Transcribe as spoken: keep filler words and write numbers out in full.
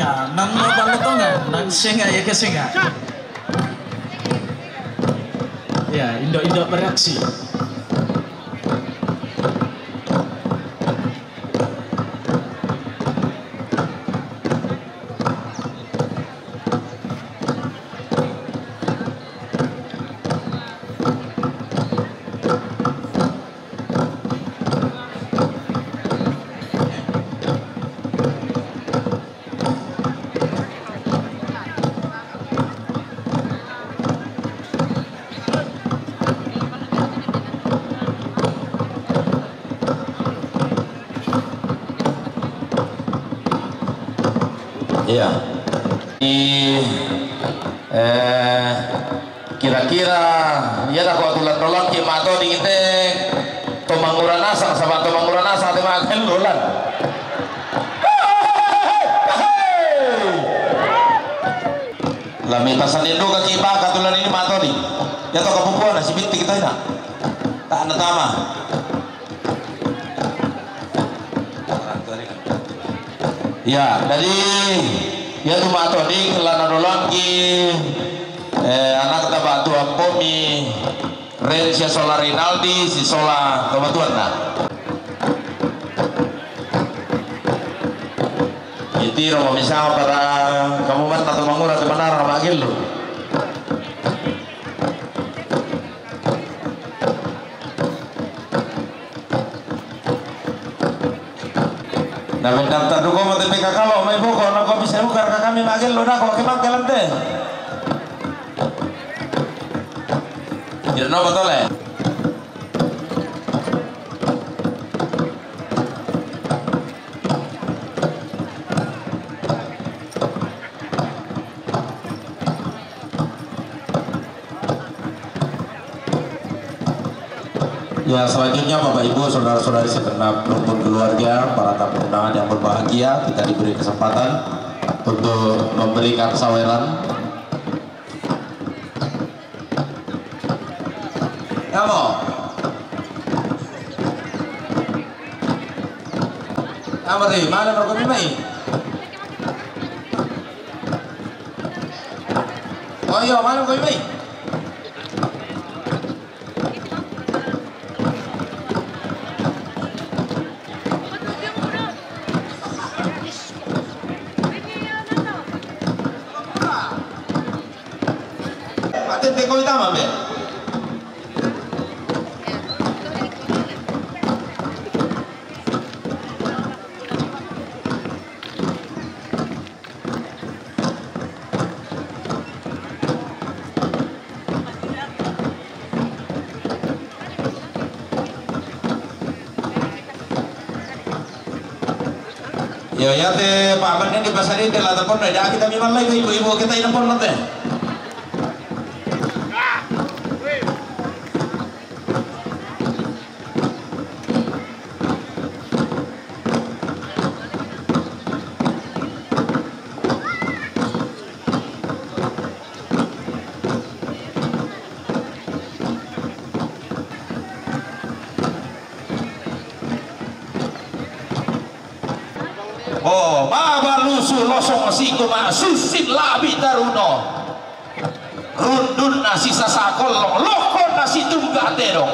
Ya, nang no baletongan, nang singa ya ke singa. Ya, indo-indo beraksi. Iya. Di, eh, kira-kira, iya dah, ko tulan-tulan ki mato di kite, to mangura nasang, saba to mangura nasang, te makan lulan. Lami pasan indo kaki baka tulan ini mato di. Ya to kapupuan, si binti kita ini. Tak ada tama. Ya, jadi ya tu mato di kelana dolang ki, eh, anak kita batu ampo mi Ren sia sola Rinaldi, si sola kematuan na. Iti romo bisa para kamu man atau mangura tu manara magil lu. Na mendaftar duko mo T P K K lo, mai buko, na ko bisa ukar ka kami magel lo dako, ke mangkelan te. Irno betul eh? Ya, selanjutnya Bapak Ibu, saudara-saudari segenap rumpun keluarga, para tamu undangan yang berbahagia, kita diberi kesempatan untuk memberikan saweran. Kamu. Kamu di mana, Bro? Kami mai. Oh iya, mana kau ini? Atente kau utama be. Yo, ya te paman ni pasari te la tapon na, ya kita mi malai ke ibu-ibu kita ina pon nate. Oh, baba lusu losong siku ma susit labi taruno. Rundun nasi sasakol, lokon nasi tungga tedong.